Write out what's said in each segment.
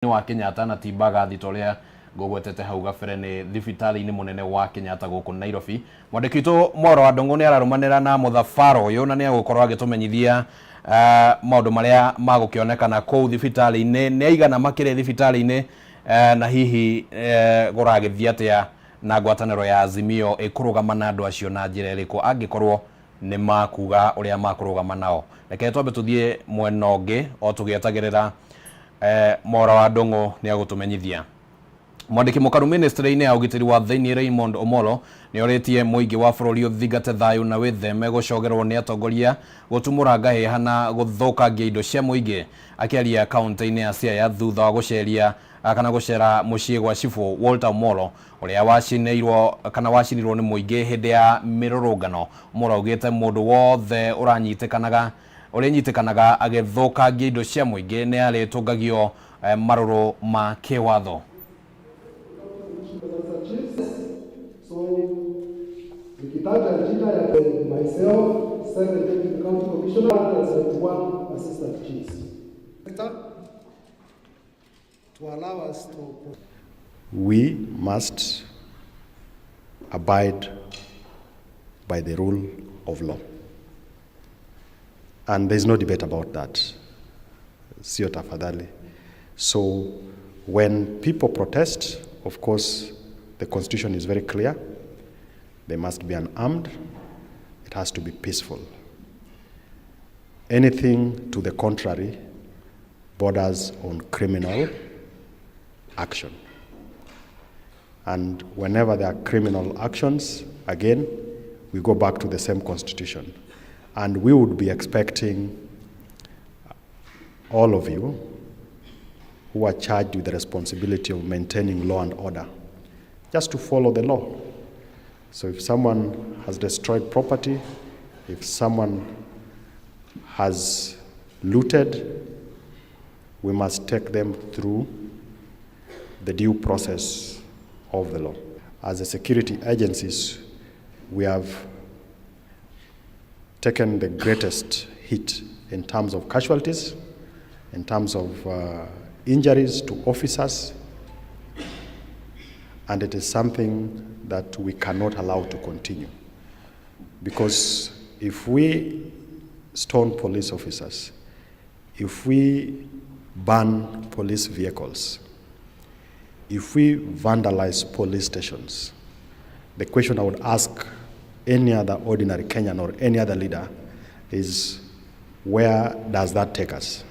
Wa Kenyatta na ti Mbagathi ta ũrĩa ngũgwetete hau gabere, nĩ thibitarĩ-inĩ mũnene wa Kenyatta gũkũ Nairobi. Mwandĩki witũ Mworo wa Ndũng'ũ nĩ ararũmanĩra na mũthabara ũyũ na nĩ agũkorwo agĩtũmenyithia maũndũ marĩa magũkĩonekana kũu thibitarĩ-inĩ, nĩ aigana makĩrĩ thibitarĩ-inĩ, na hihi kũragĩthiĩ atĩa na ngwatanĩro ya Azimio ĩkũrũgama na andũ acio na njĩra ĩrĩkũ angĩkorwo nĩ makuga ũrĩa makũrũgama nao. Reke twambe tũthiĩ mwena ũngĩ o tũgĩetagĩrĩra Mwaura wa Ndũng'ũ nĩ agũtũmenyithia. Mwandĩki mũkaru ministry-inĩ ya ũgitĩri wa thĩinĩ Raymond Omolo nĩ orĩtie mũingĩ wa bũrũri ũthingate thayũ na wĩtheme gũcogerwo nĩ atongoria gũtumũra ngahĩha na gũthũkangia indo cia mũingĩ. Akĩaria kaũntĩ-inĩ ya Siaya thutha wa gũceria kana gũcera mũciĩ gwa cibũ Walter Omolo ũrĩa wacinĩirwo kana wacinirwo nĩ mũingĩ hĩndĩ ya mĩrũrũngano, Omolo augĩte mũndũ wothe ũranyitĩkanaga ũrĩnyitĩkanaga agĩthũkangia indo cia mũingĩ nĩ arĩtũngagio marũrũ ma kĩwatho. So nikitaja jina ya myself, seven deputy county commissioner, 171 assistant chiefs. To allow us to We must abide by the rule of law. And there's no debate about that. Sio tafadhali. So when people protest, of course, the constitution is very clear. They must be unarmed. It has to be peaceful. Anything to the contrary borders on criminal action. And whenever there are criminal actions, again, we go back to the same constitution. And we would be expecting all of you who are charged with the responsibility of maintaining law and order just to follow the law. So if someone has destroyed property, if someone has looted, we must take them through the due process of the law. As a security agencies, we have taken the greatest hit in terms of casualties, in terms of injuries to officers, and it is something that we cannot allow to continue. Because if we stone police officers, if we burn police vehicles, if we vandalize police stations, the question I would ask any other ordinary Kenyan or any other leader is, where does that take us?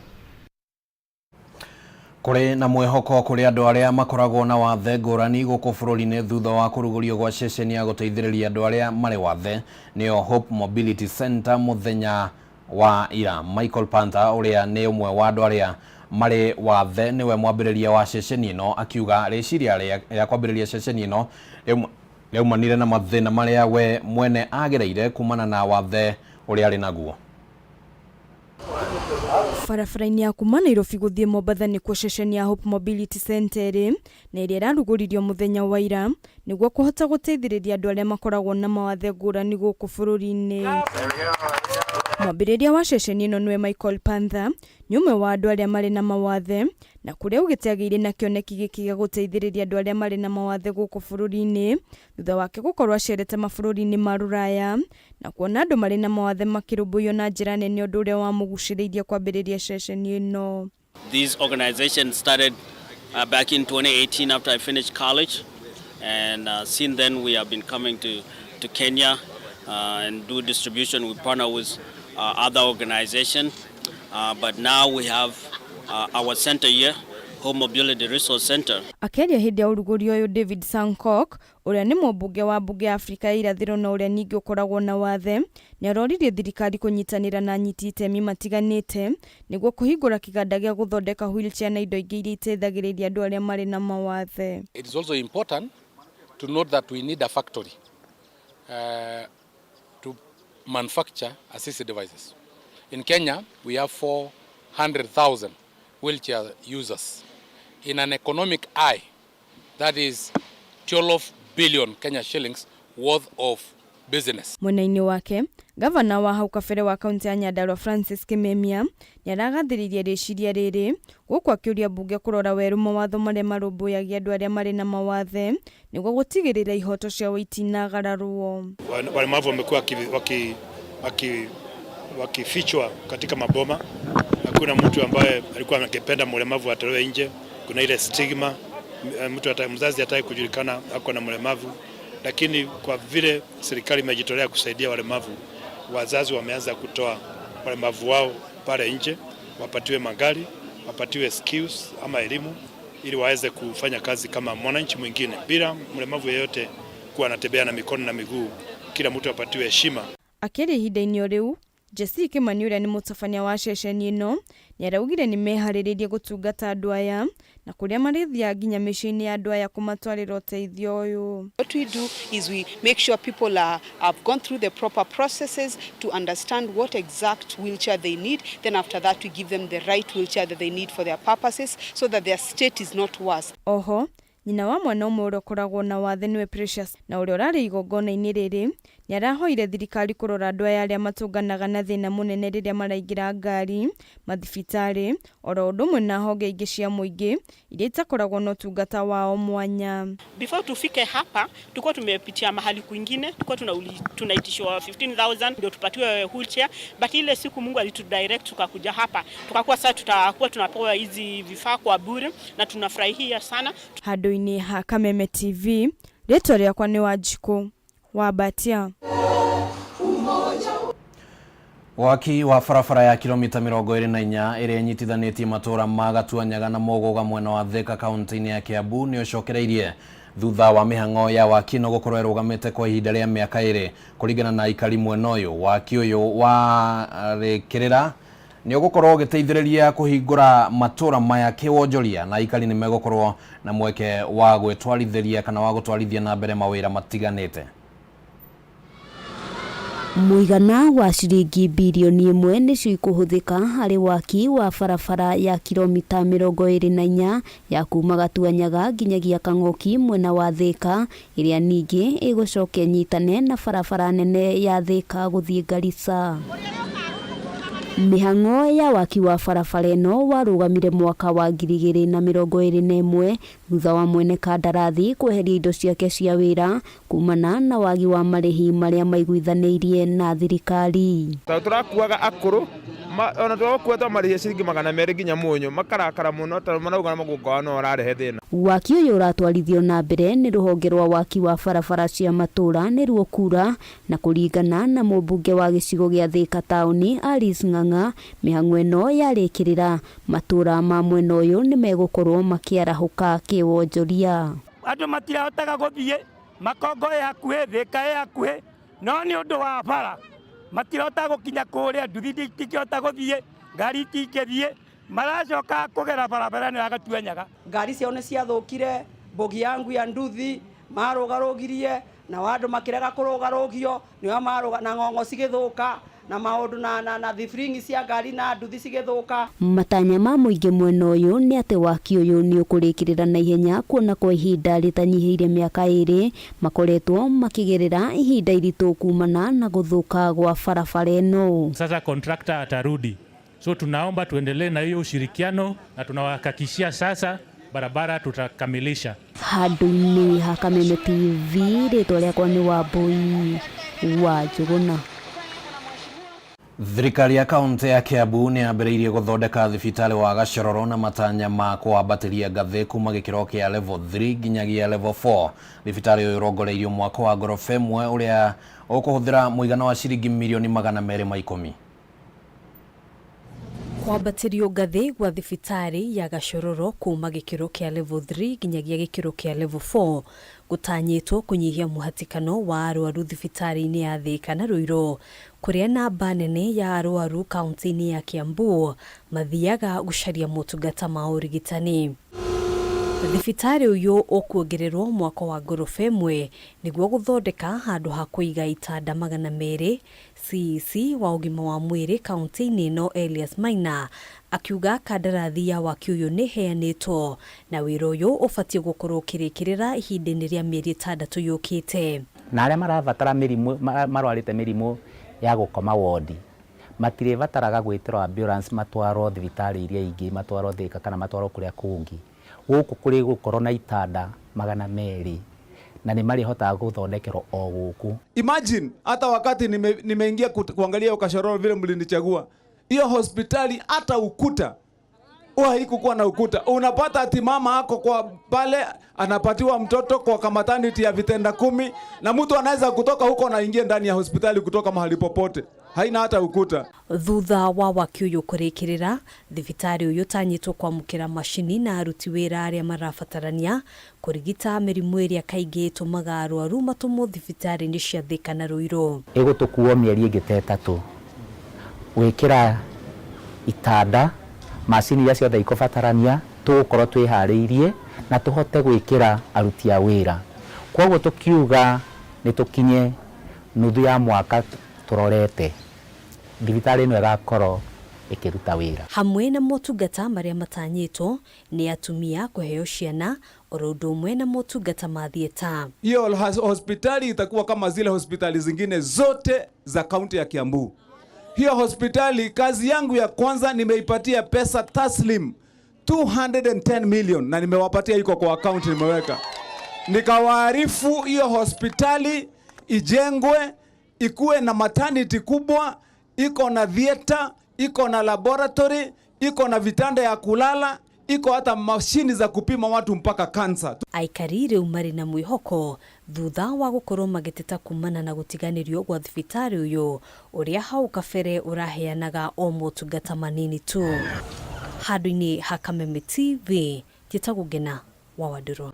Kũrĩ na mwĩhoko kũrĩ andũ arĩa makoragwo na wathe ngũrani gũkũ bũrũri-inĩ thutha wa kũrugũrio gwa ceceni ya gũteithĩrĩria andũ arĩa marĩ wathe, nĩyo Hope Mobility Center, mũthenya wa ira. Michael Panther, ũrĩa nĩ ũmwe wa andũ arĩa marĩ wathe, nĩwe mwambĩrĩria wa ceceni ĩno, akiuga rĩciria rĩa kwambĩrĩria ceceni ĩno rĩaumanire na mathĩna marĩa we mwene agereire kumana na wathe ũrĩa arĩ naguo. Barabara-inĩ ya kuma Nairobi gũthiĩ Mombatha nĩkuo ceceni ya Hope Mobility Center ĩrĩ, na ĩrĩa ĩrarugũririo mũthenya wa ira nĩguo kũhota gũteithĩrĩria andũ arĩa makoragwo na mawathe ngũrani gũkũ bũrũri-inĩ. Mwambĩrĩria wa ceceni ĩno, nĩwe Michael Panther, nĩ ũmwe wa andũ arĩa marĩ na mawathe, na kũrĩa augĩte agĩire na kĩoneki gĩkĩ gĩa gũteithĩrĩria andũ arĩa marĩ na mawathe gũkũ bũrũri-inĩ thutha wake gũkorwo acerete mabũrũri-inĩ ma rũraya na kuona andũ marĩ na mawathe makĩrũmbũiyo na njĩra nene, ũndũ ũrĩa wamũgucĩrĩirie kwambĩrĩria ceceni ĩno. This organization started back in 2018 after I finished college, and since then we have been coming to Kenya and do distribution. We partner with other organizations, but now we have our center here, Hope Mobility Resource Center. Akĩaria hĩndĩ ya ũrugũri ũyũ, David Sankok, ũrĩa nĩ mũmbunge wa mbunge ya Afrika ya Irathĩro na ũrĩa ningĩ ũkoragwo na wathe, nĩ aroririe thirikari kũnyitanĩra na anyiti itemi matiganĩte nĩguo kũhingũra kĩganda gĩa gũthondeka wheelchair na indo ingĩ iria iteithagĩrĩria andũ arĩa marĩ na mawathe. It is also important to note that we need a factory to manufacture assistive devices. In Kenya, we have 400,000 wheelchair users. In an economic eye, that is 12 billion Kenya shillings worth of business. Mwena-inĩ wake, gavana wa hau kabere wa kaunti ya Nyandarua Francis Kimemia nĩ aragathĩrĩirie rĩciria rĩrĩ, gũkũ akĩũria mbunge kũrora werũ mawatho marĩa marũmbũyagia andũ arĩa marĩ na mawathe nĩguo gũtigĩrĩra ihoto ciao itinagararwo. Walemavu wamekuwa wakifichwa katika maboma. Hakuna mtu ambaye alikuwa angependa mlemavu atolewe nje. Kuna ile stigma, mtu mzazi hataki kujulikana ako na mlemavu, lakini kwa vile serikali imejitolea kusaidia walemavu, wazazi wameanza kutoa walemavu wao pale nje, wapatiwe magari, wapatiwe skills ama elimu ili waweze kufanya kazi kama mwananchi mwingine bila mlemavu yeyote kuwa anatembea na mikono na miguu. Kila mtu apatiwe heshima. Akĩaria ihinda-inĩ o rĩu, Jesse Kimani ũrĩa nĩ mũtabania wa ceceni ĩno nĩ araugire nĩ meharĩrĩirie gũtungata andũ aya na kũrĩa marĩthiaga nginya mĩciĩ-inĩ ya andũ aya kũmatwarĩra ũteithio ũyũ. What we do is we make sure people have gone through the proper processes to understand what exact wheelchair they need. Then after that we give them the right wheelchair that they need for their purposes so that their state is not worse. Oho, nyina wa mwana ũmwe ũrĩa ũkoragwo na wathe nĩwe Precious na ũrĩa ũrarĩ igongona-inĩ rĩrĩ nĩ arahoire thirikari kũrora andũ aya arĩa matũnganaga na thĩna mũnene rĩrĩa maraingĩra ngari, mathibitarĩ oro ũndũ ũmwe na honge ingĩ cia mũingĩ iria itakoragwo na ũtungata wao mwanya. Before tufike hapa tulikuwa tumepitia mahali kwingine, tulikuwa tunaitishwa 15,000 ndio tupatiwe wheelchair, but ile siku Mungu alitudirect tukakuja hapa, tukakuwa sasa tutakuwa tunapewa hizi vifaa kwa bure na tunafurahia sana. Handũ-inĩ ha Kameme TV, rĩtwa rĩakwa nĩ Wanjikũ wa Mbatia. Waki wa barabara ya kilomita 24 ĩrĩa ĩnyitithanĩtie matũũra ma Gatuanyaga na Mũgũga mwena wa Thika kaunti-inĩ ya Kiambu nĩ ũcokereirie thutha wa mĩhang'o ya waki ĩno gũkorwo ĩrũgamĩte kwa ihinda rĩa mĩaka 2 kũringana na aikari mwena ũyũ. Waki ũyũ warĩkĩrĩra nĩ ũgũkorwo ũgĩteithĩrĩria kũhingũra matũũra maya kĩwonjoria na aikari nĩ megũkorwo na mweke wa gwĩtwarithĩria kana wa gũtwarithia na mbere mawĩra matiganĩte. Mũigana wa ciringi birioni 1 nĩcio ikũhũthĩka harĩ waki wa barabara ya kilomita 24 ya kuma Gatuanyaga nginyagia Kang'oki mwena wa Thika ĩrĩa ningĩ ĩgũcoka ĩnyitane na barabara nene ya Thika gũthiĩ Garissa. Mĩhang'o ya waki wa barabara ĩno warũgamire mwaka wa 2021 thutha wa mwene kandarathi kweheria indo ciake cia wĩra kumana na wagi wa marĩhi marĩa maiguithanĩirie na thirikari. Tondũ tũrakuaga akũrũ ona twagũkua twamarĩhia ciringi 200 nginya mũnyũ makarakara mũno tondũ marauga mũgongo wao no ũrarehe thĩna. Waki ũyũ ũratwarithio na mbere nĩ rũhonge rwa waki wa barabara cia matũũra nĩruo KURA na kũringana na mũmbunge wa gĩcigo gĩa Thika taũni Alice Ng'ang'a, mĩhang'o ĩno yarĩkĩrĩra matũũra ma mwena ũyũ nĩ megũkorwo makĩarahũka kĩwonjoria. Andũ matirahotaga gũthiĩ, Makongo ĩ hakuhĩ, Thika ĩ hakuhĩ, no nĩ ũndũ wa bara matirahota gũkinya kũrĩa, nduthi itingĩhota gũthiĩ, ngari itingĩthiĩ, maracoka kũgera barabara ĩno ya Gatuanyaga. Ngari ciao nĩ ciathũkire, mbogi yangu ya nduthi marũgarũgirie na andũ makĩrega kũrũgarũgio nĩo marũga na ng'ong'o cigĩthũka na maũndũ na thibringi cia ngari na nduthi cigĩthũka. Matanya ma mũingĩ mwena ũyũ nĩ atĩ waki ũyũ nĩ ũkũrĩkĩrĩra na ihenya kuona kwa ihinda rĩtanyihĩire mĩaka 2 makoretwo makĩgerera ihinda iritũ kumana na gũthũka gwa barabara ĩno. Sasa contractor atarudi, so tunaomba tuendelee na hiyo ushirikiano na tunawahakikishia sasa barabara tutakamilisha. Handũ-inĩ ha Kameme TV, rĩtwa rĩakwa nĩ Wambui wa Njũgũna. Thirikari ya kaunti ya Kiambu nĩ yambĩrĩirie gũthondeka thibitarĩ wa Gachororo na matanya ma kũwambatĩria ngathĩ kuma gĩkĩro kĩa level 3 nginyagia level 4. Thibitarĩ ũyũ ũrongoreirio mwako wa ngoroba ĩmwe ũrĩa ũkũhũthĩra mũigana wa ciringi mirioni 210. Kwambatĩrio ngathĩ gwa thibitarĩ ya Gachororo kuma gĩkĩro kĩa level 3 nginyagia gĩkĩro kĩa level 4 gũtanyĩtwo kũnyihia mũhatĩkano wa arwaru thibitarĩ-inĩ ya Thika na Ruiru kũrĩa namba nene ya arwaru kaunti-inĩ ya Kiambu mathiaga gũcaria motungata ma ũrigitani. Thibitarĩ ũyũ ũkuongererwo mwako wa ngoroba ĩmwe nĩguo gũthondeka handũ ha kũiga itanda 200. CEC wa ũgima wa mwĩrĩ kaunti-inĩ ĩno Elias Maina akiuga kandarathi ya waki ũyũ nĩ ĩheanĩtwo na wĩra ũyũ ũbatiĩ gũkorwo ũkĩrĩkĩrĩra ihinda-inĩ rĩa mĩeri 6 yũkĩte. Na arĩa marabatara mĩrimũ marwarĩte mĩrimũ ya gũkoma wondi matirĩbataraga gwĩtĩrwo ambulance matwarwo thibitarĩ iria ingĩ, matwarwo Thĩka kana matwarwo kũrĩa kũngĩ. Gũkũ kũrĩ gũkorwo na itanda 200 na nĩ marĩhotaga gũthondekerwo o gũkũ. Imagine hata wakati nimeingia kuangalia hiyo Kashororo vile mlinichagua, hiyo hospitali hata ukuta huwa haikukuwa na ukuta. Unapata ati mama ako kwa pale anapatiwa mtoto kwa maternity ya vitenda 10, na mtu anaweza kutoka huko na ingie ndani ya hospitali kutoka mahali popote, haina hata ukuta. Thutha wa waki ũyũ kũrĩkĩrĩra, thibitarĩ ũyũ ũtanyĩtwo kwamũkĩra macini na aruti wĩra arĩa marabatarania kũrigita mĩrimũ ĩrĩa kaingĩ ĩtũmaga arwaru matũmwo thibitarĩ-inĩ cia Thĩka na Ruiru. Ĩgũtũkuo mĩeri ĩngĩ ta 3 gwĩkĩra itanda, macini iria ciothe ikũbatarania, tũgũkorwo twĩharĩirie na tũhote gwĩkĩra aruti a wĩra. Koguo tũkiuga nĩ tũkinye nuthu ya mwaka tũrorete, thibitarĩ ĩno ĩgakorwo ĩkĩruta wĩra. Hamwe na motungata marĩa matanyĩtwo nĩ atumia kũheo ciana oro ũndũ ũmwe na motungata ma thieta. Hiyo hospitali itakuwa kama zile hospitali zingine zote za kaunti ya Kiambu. Hiyo hospitali kazi yangu ya kwanza nimeipatia pesa taslim 210 million na nimewapatia iko kwa account nimeweka. Nikawaarifu hiyo hospitali ijengwe, ikuwe na maternity kubwa, iko na theater, iko na laboratory, iko na vitanda ya kulala, iko hata mashini za kupima watu mpaka kansa. Aikari rĩu marĩ na mwĩhoko thutha wa gũkorwo magĩteta kumana na gũtiganĩrio gwa thibitarĩ ũyũ ũrĩa hau kabere ũraheanaga o motungata manini tu. Handũ-inĩ ha Kameme TV, njĩtagwo Ngena wa Wandũrũ.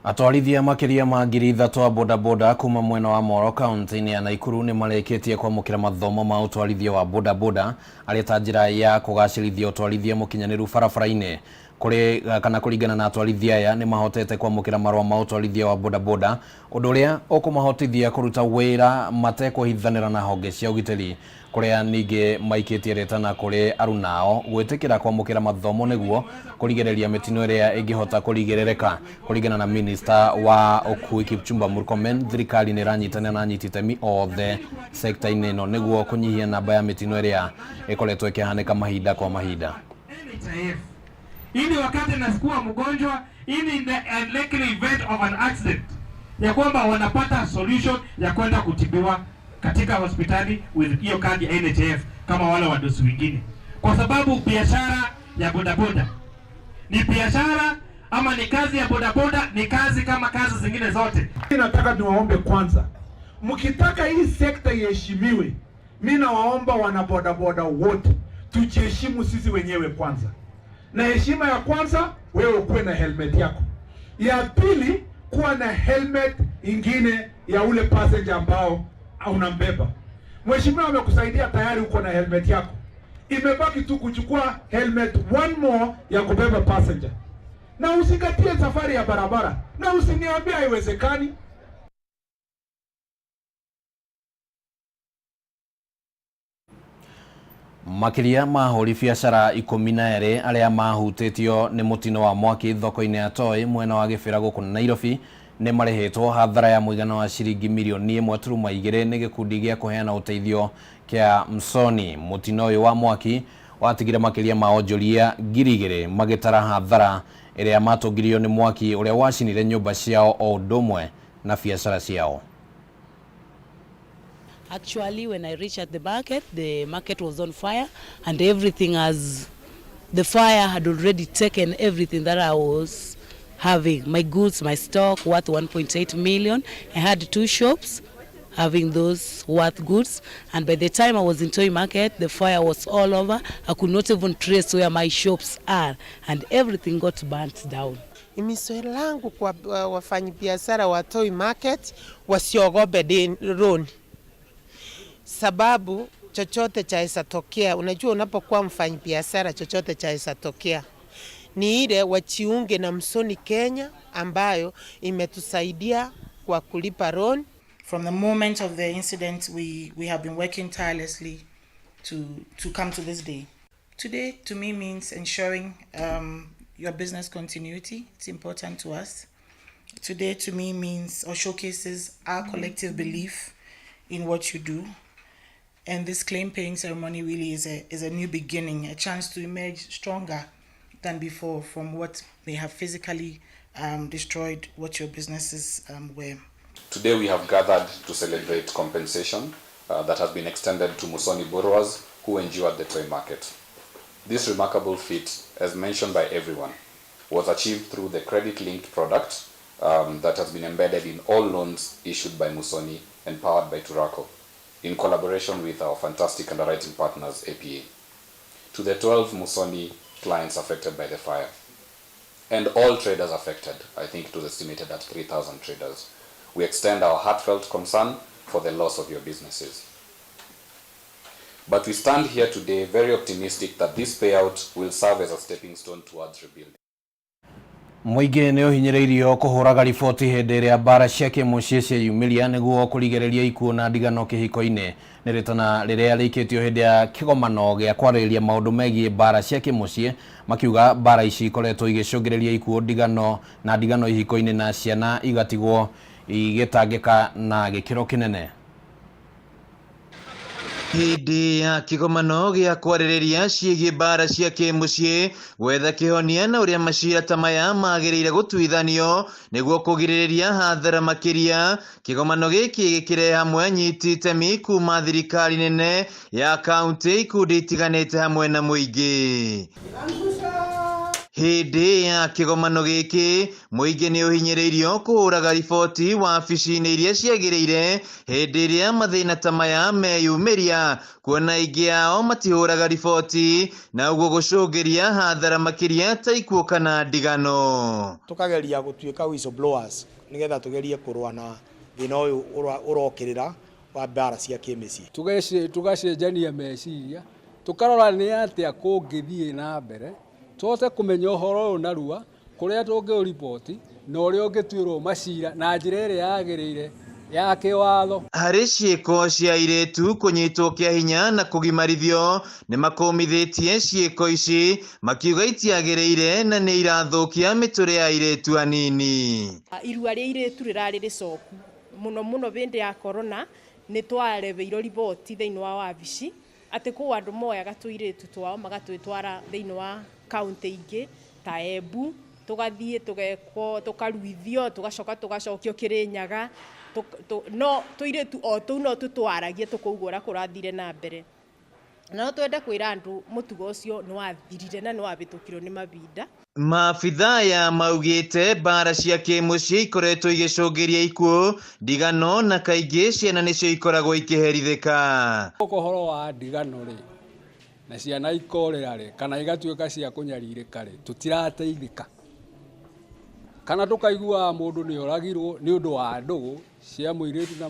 Atwarithia makĩria ma 3,000 a bodaboda kuma mwena wa Moro kaunti-inĩ ya Nakuru nĩ marĩkĩtie kwamũkĩra mathomo ma ũtwarithia wa bodaboda arĩ ta njĩra ya kũgacĩrithia ũtwarithia mũkinyanĩru barabara-inĩ. Kũrĩ kana kũringana na atwarithia aya nĩ mahotete kwamũkĩra marũa ma ũtwarithia wa bodaboda, ũndũ ũrĩa ũkũmahotithia kũruta wĩra matekũhithanĩra na honge cia ũgitĩri, kũrĩa ningĩ maikĩtie rĩtana kũrĩ arunao gwĩtĩkĩra kwamũkĩra mathomo nĩguo kũrigĩrĩria mĩtino ĩrĩa ĩngĩhota kũrigĩrĩrĩka. Kũringana na minista wa ũkui Kipchumba Murkomen, thirikari nĩ ĩranyitanĩra na anyiti itemi othe sekta-inĩ ĩno nĩguo kũnyihia namba ya mĩtino ĩrĩa ĩkoretwo ĩkĩhanĩka mahinda kwa mahinda. Ili wakati nasikuwa mgonjwa, ili in the unlikely event of an accident, ya kwamba wanapata solution ya kwenda kutibiwa katika hospitali with hiyo kadi ya NHIF kama wale wadosi wengine, kwa sababu biashara ya bodaboda ni biashara ama ni kazi ya bodaboda, ni kazi kama kazi zingine zote. Nataka niwaombe kwanza, mkitaka hii sekta iheshimiwe, mimi nawaomba wana bodaboda wote tujiheshimu sisi wenyewe kwanza. Na heshima ya kwanza, wewe ukuwe na helmet yako. Ya pili, kuwa na helmet ingine ya ule passenger ambao unambeba. Mheshimiwa amekusaidia tayari, uko na helmet yako. Imebaki tu kuchukua helmet one more ya kubeba passenger. Na usingatie safari ya barabara, na usiniambie haiwezekani. Makĩria ma ahũri biacara 12 arĩa mahutĩtio nĩ mũtino wa mwaki thoko-inĩ ya Toi mwena wa Gĩbĩra gũkũ Nairobi nĩ marĩhĩtwo hathara ya mũigana wa ciringi mirioni 1.2 nĩ gĩkundi gĩa kũheana ũteithio kĩa Msoni. Mũtino ũyũ wa mwaki watigire makĩria ma onjoria 2,000 magĩtara hathara ĩrĩa matũngirio nĩ mwaki ũrĩa wacinire nyũmba ciao o ũndũ ũmwe na biacara ciao. Actually, when I reached at the market was on fire, and everything has, the fire had already taken everything that I was having. My goods, my stock worth 1.8 million. I had 2 shops having those worth goods, and by the time I was in Toi Market, the fire was all over. I could not even trace where my shops are, and everything got burnt down. Imiso langu kwa wafanyabiashara wa Toi Market wasiogope loan, sababu chochote chaweza tokea. Unajua, unapokuwa mfanyabiashara chochote chaweza tokea. Ni ile wachiunge na Msoni Kenya ambayo imetusaidia kwa kulipa loan. From the moment of the incident, we have been working tirelessly to come to this day. Today, to me, means ensuring your business continuity. It's important to us. Today to me means or showcases our collective belief in what you do. And this claim paying ceremony really is a, is a new beginning, a chance to emerge stronger than before from what may have physically um, destroyed what your businesses um, were. Today we have gathered to celebrate compensation uh, that has been extended to Musoni borrowers who endured the toy market. This remarkable feat, as mentioned by everyone, was achieved through the credit-linked product um, that has been embedded in all loans issued by Musoni and powered by Turaco, in collaboration with our fantastic underwriting partners, APA. To the 12 Musoni clients affected by the fire, and all traders affected, I think it was estimated at 3,000 traders, we extend our heartfelt concern for the loss of your businesses. But we stand here today very optimistic that this payout will serve as a stepping stone towards rebuilding. Mũingĩ nĩ ũhinyĩrĩirio kũhũraga riboti hĩndĩ ĩrĩa mbara cia kĩmũciĩ cieyumĩria nĩguo kũrigĩrĩria ikuũ na ndigano kĩhiko-inĩ. Nĩ rĩtana rĩrĩa rĩikĩtio hĩndĩ ya kĩgomano gĩa kwarĩrĩria maũndũ megiĩ mbara cia kĩmũciĩ, makiuga mbara ici ikoretwo igĩcũngĩrĩria ikuũ, ndigano na ndigano ihiko-inĩ na ciana igatigwo igĩtangĩka na gĩkĩro kĩnene. Hĩndĩ ya kĩgomano gĩa kwarĩrĩria ciĩgiĩ mbara cia kĩmũciĩ gwetha kĩhonia na ũrĩa macira ta maya magĩrĩire gũtuithanio nĩguo kũgirĩrĩria hathara makĩria, kĩgomano gĩkĩ gĩkĩrehe hamwe anyiti itemi kuma thirikari nene ya kauntĩ, ikundi itiganĩte hamwe na mũingĩ. Hĩndĩ ya kĩgomano gĩkĩ mũingĩ nĩ ũhinyĩrĩirio kũhũraga riboti wabici-inĩ iria ciagĩrĩire hĩndĩ ĩrĩa mathĩna ta maya meyumĩria, kuona aingĩ ao matihũraga riboti na ũguo gũcũngĩria hathara makĩria ta ikuũ kana ndigano. Tũkageria gũtuĩka whistleblowers nĩgetha tũgerie kũrũa na thĩna ũyũ ũrokĩrĩra wa mbara cia kĩmĩciĩ. Tũgacenjania meciria, tũkarora nĩ atĩa kũngĩthiĩ na mbere tũhote kũmenya ũhoro ũyũ narua, kũrĩa tũngĩũriboti na ũrĩa ũngĩtuĩrwo macira na njĩra ĩrĩa yagĩrĩire ya kĩwatho. Harĩ ciĩko cia airĩtu kũnyitwo kĩa hinya na kũgimarithio nĩ makũmithĩtie ciĩko ici makiuga itiagĩrĩire na nĩ irathũkia mĩtũrĩre ya airĩtu anini. Irua rĩa airĩtu rĩrarĩ rĩcoku mũno mũno hĩndĩ ya corona, nĩ twarebeirwo riboti thĩinĩ wa wabici atĩ kwĩ andũ moyaga tũirĩtu twao magatwĩtwara thĩinĩ wa kaunti ingĩ ta Embu, tũgathiĩ tũgekwo, tũkaruithio, tũgacoka tũgacokio Kĩrĩnyaga, no tũirĩtu o tũu no tũtwaragie tũkaigua ũrĩa kũrathire na mbere. Na no twende kwĩra andũ mũtugo ũcio nĩ wathirire na nĩ wahĩtũkirwo nĩ mahinda. Maabithaa aya maugĩte mbara cia kĩmũciĩ ikoretwo igĩcũngĩria ikuũ, ndigano na kaingĩ ciana nĩcio ikoragwo ikĩherithĩka. Gũkũ ũhoro wa ndigano rĩ, na ciana ikorĩra rĩ, kana igatuĩka cia kũnyarirĩka rĩ, tũtirateithĩka. Kana tũkaiguaga mũndũ nĩ oragirwo nĩ ũndũ wa ndũgũ cia mũirĩtu na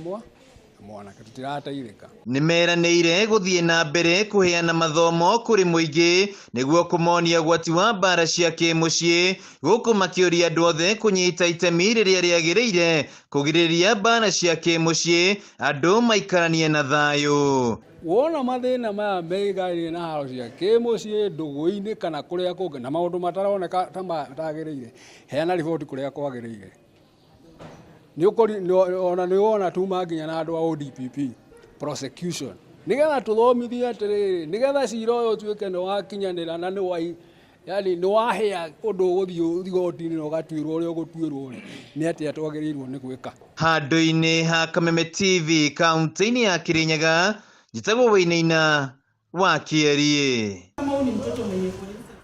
mwanake, tũtirateithĩka. Nĩmeranĩire gũthiĩ na mbere kũheana mathomo kũrĩ mũingĩ nĩguo kũmonia ũgwati wa mbara cia kĩmũciĩ, gũkũ makĩũria andũ othe kũnyita itemi rĩrĩa rĩagĩrĩire kũgirĩrĩria mbara cia kĩmũciĩ, andũ maikaranie na thayũ. Wona mathĩna maya meigainie na haro cia kĩmũciĩ, ndũgũ-inĩ kana kũrĩa kũngĩ na maũndũ mataroneka ta matagĩrĩire, heana riboti kũrĩa kwagĩrĩire. Ona nĩ wona tuma nginya na andũ a ODPP prosecution nĩgetha tũthomithie atĩrĩrĩ, nĩgetha cira ũyũ ũtuĩke nĩ wakinyanĩra na nĩ wa yani nĩ wahĩa ũndũ ũgũthiĩ igoti-inĩ na ũgatuĩrwo ũrĩa ũgũtuĩrwo rĩ, nĩ atĩa twagĩrĩirwo nĩ gwĩka. Handũ-inĩ ha Kameme TV kaunti-inĩ ya Kirinyaga, njĩtagwo Wainaina wa Kĩeriĩ.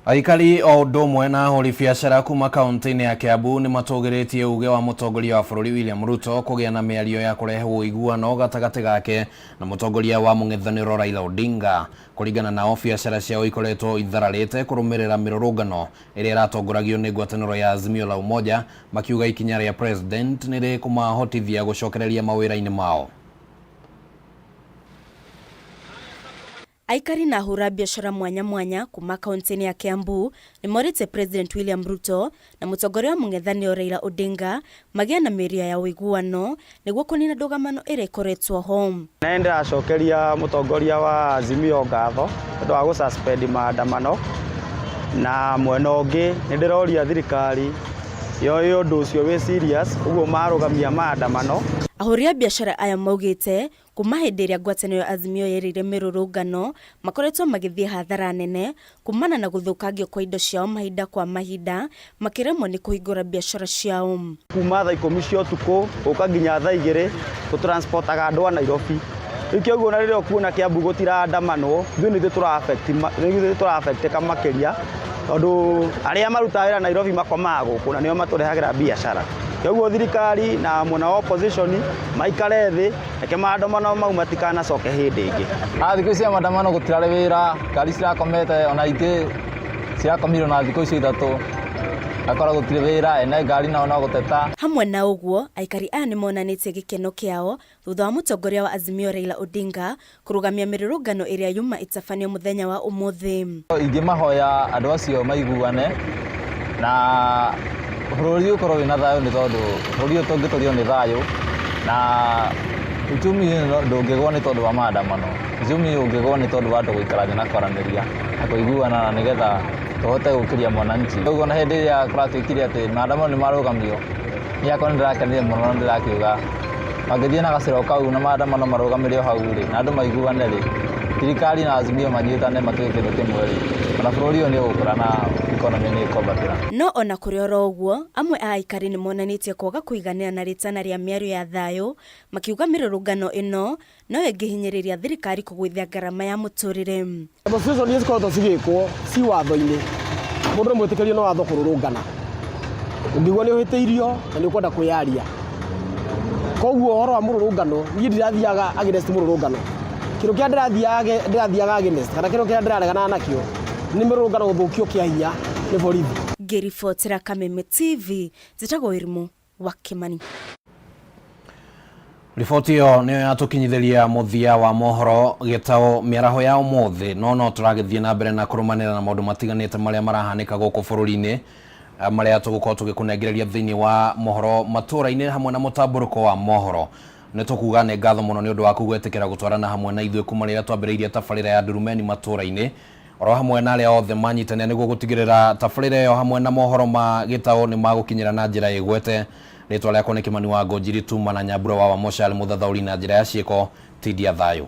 Aikari o ũndũ ũmwe na ahũri biacara kuma kaunti-inĩ ya Kiambu nĩ matũgĩrĩtie uge wa mũtongoria wa bũrũri William Ruto kũgĩa na mĩario ya kũrehe ũiguano gatagatĩ gake na mũtongoria wa mũng'ethanĩro Raila Odinga. Kũringana nao, biacara ciao ikoretwo ithararĩte kũrũmĩrĩra mĩrũrũngano ĩrĩa ĩratongoragio nĩ ngwatanĩro ya Azimio la Umoja, makiuga ikinya rĩa president nĩ rĩkũmahotithia gũcokereria mawĩra-inĩ mao. Aikari na ahũra biacara mwanya mwanya kuma kaunti-inĩ ya Kiambu nĩ morĩtie President William Ruto na mũtongoria wa mũng'ethanĩro Raila Odinga magĩe na mĩario ya ũiguano nĩguo kũnina ndũgamano ĩrĩa ĩkoretwo ho. Nĩ ndĩracokeria mũtongoria wa Azimio ngatho nĩ ũndũ wa gũ suspend maandamano, na mwena ũngĩ nĩ ndĩroria thirikari Yoe ũndũ ũcio wĩ serious ũguo marũgamia maandamano. Ahũri a biacara aya maugĩte kuma hĩndĩ ĩrĩa ngwatanĩro ya Azimio yerĩire mĩrũrũngano makoretwo magĩthiĩ hathara nene kumana na gũthũkangio kwa indo ciao mahinda kwa mahinda makĩremwo nĩ kũhingũra biacara ciao. Kuma thaa ikũmi cia ũtukũ gũka nginya thaa igĩrĩ tũtransportaga andũ a Nairobi. Rĩu kĩoguo ona rĩrĩa ũkuona Kiambu gũtiraandamanwo ithuĩ nĩ ithuĩ tũra-affectĩka makĩria tondũ arĩa marutaga wĩra Nairobi makomaga gũkũ na nĩo matũrehagĩra biacara. Kĩoguo thirikari na mwena wa opposition maikare thĩ reke maandamano mau matikanacoke hĩndĩ ĩngĩ. Thikũ ici cia maandamano gũtirarĩ wĩra, ngari cirakomete ona ingĩ cirakomirwo na thikũ icio ithatũ, ũgakora gũtirĩ wĩra, ene ngari nao no gũteta. Hamwe na ũguo, aikari aya nĩmonanĩtie gĩkeno kĩao thutha wa mũtongoria wa Azimio Raila Odinga kũrũgamia mĩrũrũngano ĩrĩa yuma ĩtabanio mũthenya wa ũmũthĩ. Ingĩmahoya andũ acio maiguane na bũrũri ũkorwo wĩna thayũ nĩ tondũ bũrũri ũyũ tũngĩtũrio nĩ thayũ na uchumi ndũngĩgwo nĩ tondũ wa maandamano. Uchumi ũngĩgwo nĩ tondũ wa andũ gũikara thĩ na kwaranĩria na kũiguana na nĩgetha tũhote gũkĩria mwananchi. Ũguo na hĩndĩ ĩrĩa kũratuĩkire atĩ maandamano nĩ marũgamio, niĩ hakwa nĩ ndĩrakenire mũno na ndĩrakiuga mangĩthiĩ na gacĩra o kau na maandamano marũgamĩre o hau rĩ, na andũ maiguane rĩ, thirikari na Azimio manyitane matuĩke kĩndũ kĩmwe rĩ, ona bũrũri ũyũ nĩ ũgũkũra na economy nĩ ĩkwambatĩra. No ona kũrĩ oro ũguo, amwe a aikari nĩ monanĩtie kwaga kũiganĩra na rĩtana rĩa mĩario ya thayũ, makiuga mĩrũrũngano ĩno no ĩngĩhinyĩrĩria thirikari kũgũithia ngarama ya mũtũrĩre. Demonstration iria cikoretwo cigĩkwo ci watho-inĩ, mũndũ nĩ mwĩtĩkĩrie nĩ watho kũrũrũngana. Ũngĩigua nĩ ũhĩtĩirio na nĩ ũkwenda kwĩyaria. Koguo ũhoro wa mũrũrũngano, niĩ ndirathiaga against mũrũrũngano. Kĩndũ kĩrĩa ndĩrathiaga against kana kĩndũ kĩrĩa ndĩraregana nakĩo nĩ mĩrũrũngano gũthũkio kĩa hinya nĩ borithi. Ngĩribotera Kameme TV, njĩtagwo Wairimu wa Kimani. Riboti ĩyo nĩyo yatũkinyithĩria mũthia wa mohoro gĩtaũ mĩaraho ya ũmũthĩ no no tũragĩthiĩ na mbere na kũrũmanĩra na maũndũ matiganĩte marĩa marahanĩka gũkũ bũrũri-inĩ marĩa tũgũkorwo tũgĩkũnengereria thĩinĩ wa mohoro matũra-inĩ hamwe na mũtambũrũko wa mohoro. Nĩ tũkuga nĩ ngatho mũno nĩ ũndũ waku gwĩtĩkĩra gũtwarana hamwe na ithuĩ kuma rĩrĩa twambĩrĩirie tabarĩra ya Ndurumeni matũra-inĩ oro hamwe na arĩa othe manyitanĩra nĩguo gũtigĩrĩra tabarĩra ĩyo hamwe na mohoro ma gĩtaũ nĩ magũkinyĩra na njĩra ĩgwete. Rĩtwa rĩakwa nĩ Kĩmani wa Ngũnjiri Tuma na Nyambura wa Wamũca arĩ mũthathaũri na njĩra ya ciĩko tindia thayũ.